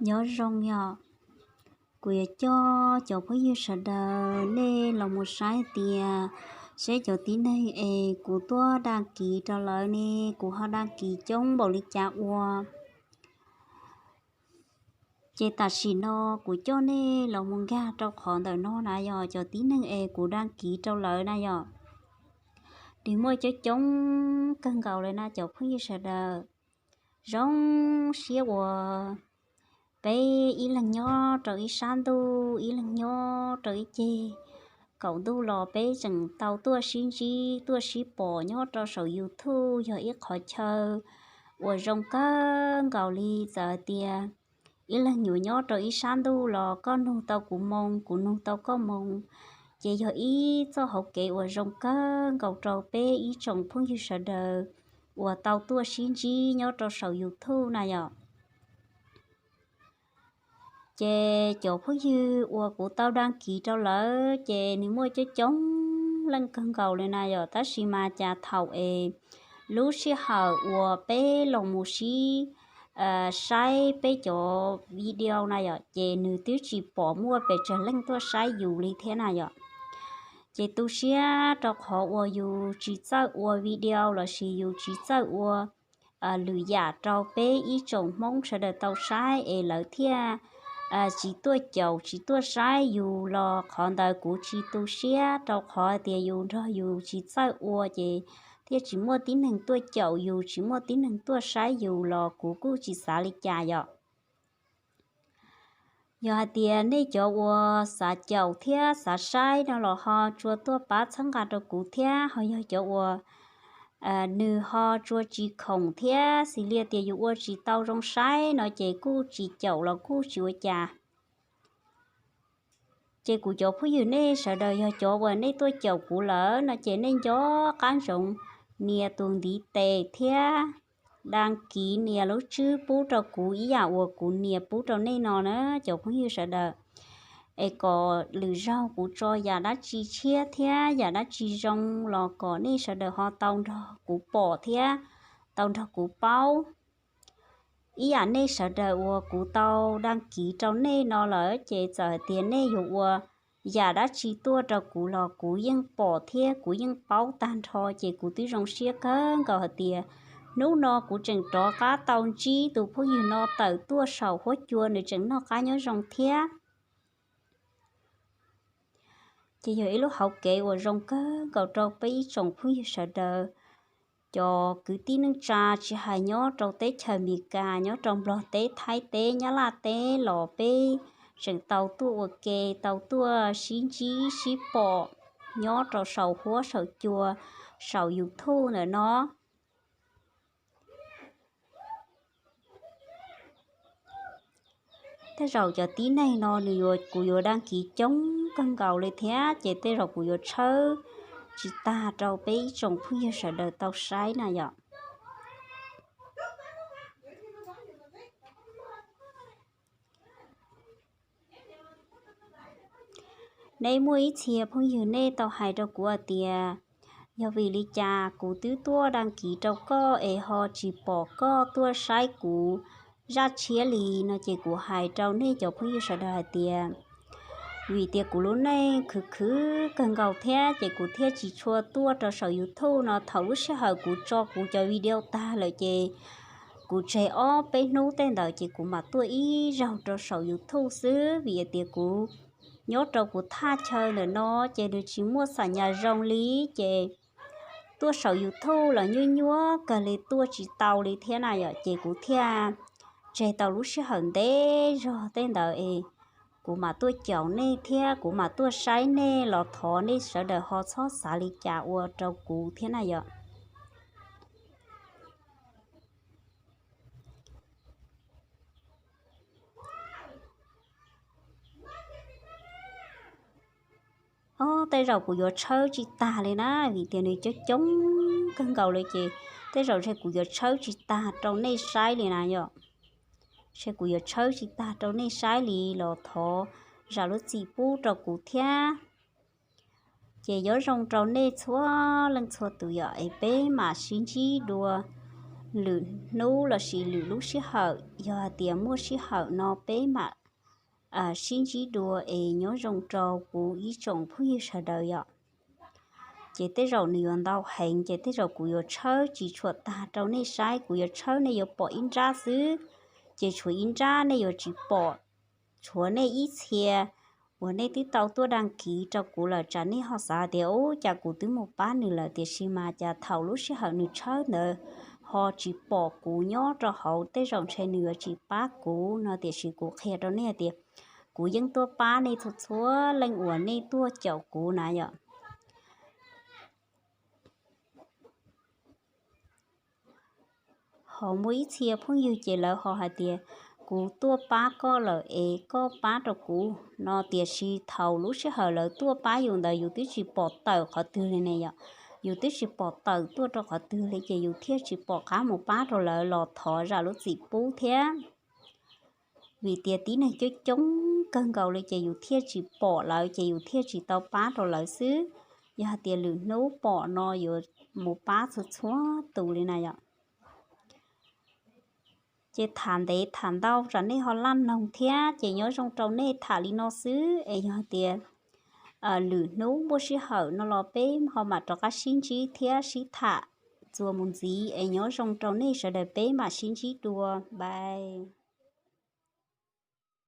Nyob zoo yom, kuv yuav coj cov phooj ywg sawv daws nej los mus saib tias seb cov tib neeg es kuv tuaj dag kiv rau lawv ne, kuv ho dag kiv coob npaum li cas ua. Ces tam sim no kuv coj nej los mus nkag rau qhov ntawm no na yog cov tib neeg es kuv dag kiv rau lawv na yom. Nws muaj coob coob kawg nkaus lawm na cov phooj ywg sawv daws. Zoo siab uas peb ib leeg nyob rau ib sab ntuj, ib leeg nyob rau ib ceg kaum ntuj los peb tseem tau tuaj sib ntsib tuaj sib pom nyob rau saum YouTube yog ib qhov chaw uas zoo kawg nkaus li. Txawm hais tias ib leeg nyuam nyob rau ib sab ntuj los koj nug tau kuv moo, kuv nug tau koj moo, ces yog ib txoj hauv kev uas zoo kawg nkaus rau peb ib tsoom phooj ywg sawv daws uas tau tuaj sib ntsib nyob rau saum YouTube na yom. Ces cov phooj ywg uas kuv tau dag kiv rau lawv ces nws muaj coob coob leej kawg nkaus li na yom, tab sis mas cas thaum es lub sij hawm uas peb los mus sib saib peb cov video na yom, ces nws twb tsis pom muaj pes tsawg leej tuaj saib yus li thiab na yom. Ces tu siab rau qhov uas yus tsis txawj ua video lossis yus tsis txawj ua lwm yam rau peb ib tsoom Hmoob sawv daws tau saib es lawv thiaj tsis tuaj caum tsis tuaj saib yus los qhov ntawd kuv tsis tu siab, rau qhov tias yus nrog yus tsis txawj ua ces thiaj tsis muaj tib neeg tuaj caum yus, tsis muaj tib neeg tuaj saib yus los kuv kuj tsis xav li cas yom. Yog hais tias nej cov uas xav caum thiab xav saib no los ho tsuas tuaj pab txhawb nqa rau kuv thiab, ho yog cov uas nws ho tsuas tsis khoom thiab xws li tias yus ua tsis tau zoo saib no ces kuj tsis caum los kuj tsis ua cas. Ces kuv cov phooj ywg nej sawv daws yog cov uas nej tuaj caum kuv lawm no ces nej nco qab ntsoov nias tus ntiv tes thiab dag kiv nias lub tswb pub rau kuv ib yam uas kuv nias pub rau nej no na cov phooj ywg sawv daws. Es kom lwm zaug kuv tso yam dab tsi tshiab thiab yam dab tsi zoo los kom nej sawv daws ho tau nrog kuv pom thiab tau nrog kuv paub. Ib yam nej sawv daws uas kuv tau dag kiv rau nej no lawm ces txawm hais tias nej yuav ua yam dab tsi tuaj rau kuv los kuv yeej pom thiab kuv yeej paub tag nrho, ces kuv twb zoo siab kawg nkaus hais tias hnub no kuv tseem rov qab tau ntsib tus phooj ywg no tawm tuaj saum huab cua, nws tseem noj qab nyob zoo thiab. Ces yog ib lub hauv kev uas zoo kawg nkaus rau peb ib tsoom phooj ywg sawv daws, cov kwv tij neej tsa tsis hais nyob rau teb chaws Amelikas, nyob rau Nplog teb, Thaib teb, Nyab Laj teb los peb tseem tau tuaj ua ke, tau tuaj sib ntsib sib pom nyob rau saum huab saum cua, saum YouTube ntawm no. Tej zaum cov tib neeg no nws yuav, kuv yuav dag kiv coob kawg nkaus li thiab, ces tej zaum kuv yuav tshawb tsis tag rau peb ib tsoom phooj ywg sawv daws tau saib na yom. Nej muaj ib txhia phooj ywg nej tau hais rau kuv hais tias, yog vim li cas kuv twb tuaj dag kiv rau koj es ho tsis pom koj tuaj saib kuv zaj tshiab li no, ces kuv hais rau nej cov phooj ywg sawv daws hais tias, vim tias kuv lub neej khwv khwv kawg nkaus thiab ces kuv thiaj tsis tshua tuaj rau saum YouTube no. Thaum lub sij hawm kuv tso kuv cov video tag lawm ces kuv tseg ob peb hnub tej ntawd ces kuv mam tuaj ib zaug rau saum YouTube xwb, vim tias kuv nyob rau kuv thaj chaw ntawm no ces nws tsis muaj xam nyas zoo li, ces tuaj saum YouTube los nyuaj nyuaj kawg li, tuaj tsis tau li thiab na yom. Ces kuv thiaj tseg tau lub sij hawm ntev zog tej ntawd es kuv mam tuaj caum nej thiab kuv mam tuaj saib nej los thov nej sawv daws ho txhob xav li cas ua rau kuv thiab na yom. Ob, tej zaum kuv yuav tshawb tsis tag li na, vim tias nws coob coob kawg nkaus li ces tej zaum ntshe kuv yuav tshawb tsis tag rau nej saib li na yom. Ntshe kuv yuav tshawb tsis tag rau nej saib li los thov zam lub txim pub rau kuv thiab. Ces nyob zoo rau nej txhua leej txhua tus yom, es peb mam sib ntsib dua lwm hnub lossis lwm lub sij hawm, yog hais tias muaj sij hawm no peb mam sib ntsib dua es nyob zoo rau kuv ib tsoom phooj ywg sawv daws yom. Ces tej zaum nws yuav ntau heev, ces tej zaum kuv yuav tshawb tsis tshua tag rau nej saib, kuv yuav tshawb nej yuav pom ib nrab xwb, ces tshuav ib nrab nej yuav tsis pom. Tshuav nej ib txhia uas nej twb tau tuaj dag kiv rau kuv lawm, tsam nej ho xav tias, ub, cas kuv twb mus pab nws lawm, tiam sis mas cas thaum lub sij hawm nws tshawb ntawd ho tsis pom kuv nyob rau hauv, tej zaum ntshe nws yuav tsis pab kuv no. Tiam sis kuv qhia rau nej hais tias kuv yeej tuaj pab nej txhua txhua leej uas nej tuaj caum kuv na yom. Ho muaj ib txhia phooj ywg ces lawv ho hais tias, kuv tuaj pab koj lawm es koj pab rau kuv no, tiam sis thaum lub sij hawm lawv tuaj pab yus ntawd yus twb tsis pom tawm qhov twg li ne yom. Yus twb tsis pom tawm tuaj rau qhov twg li, ces yus thiaj tsis pom qab mus pab rau lawv los thov zam lub txim pub thiab. Vim tias tib neeg coob coob kawg nkaus li, ces yus thiaj tsis pom lawv, ces yus thiaj tsis tau pab rau lawv xwb. Yog hais tias lwm hnub pom no yuav mus pab txhua txhua tus li na yom. Ces tham ntev tham ntau tsam nej ho laj noog thiab, ces nyob zoo rau nej, tham li no xwb es yog hais tias lwm hnub muaj sij hawm no los peb ho mam rov qab sib ntsib thiab sib tham txuas mus ntxiv es nyob zoo rau nej sawv daws, peb mam sib ntsib dua, bye.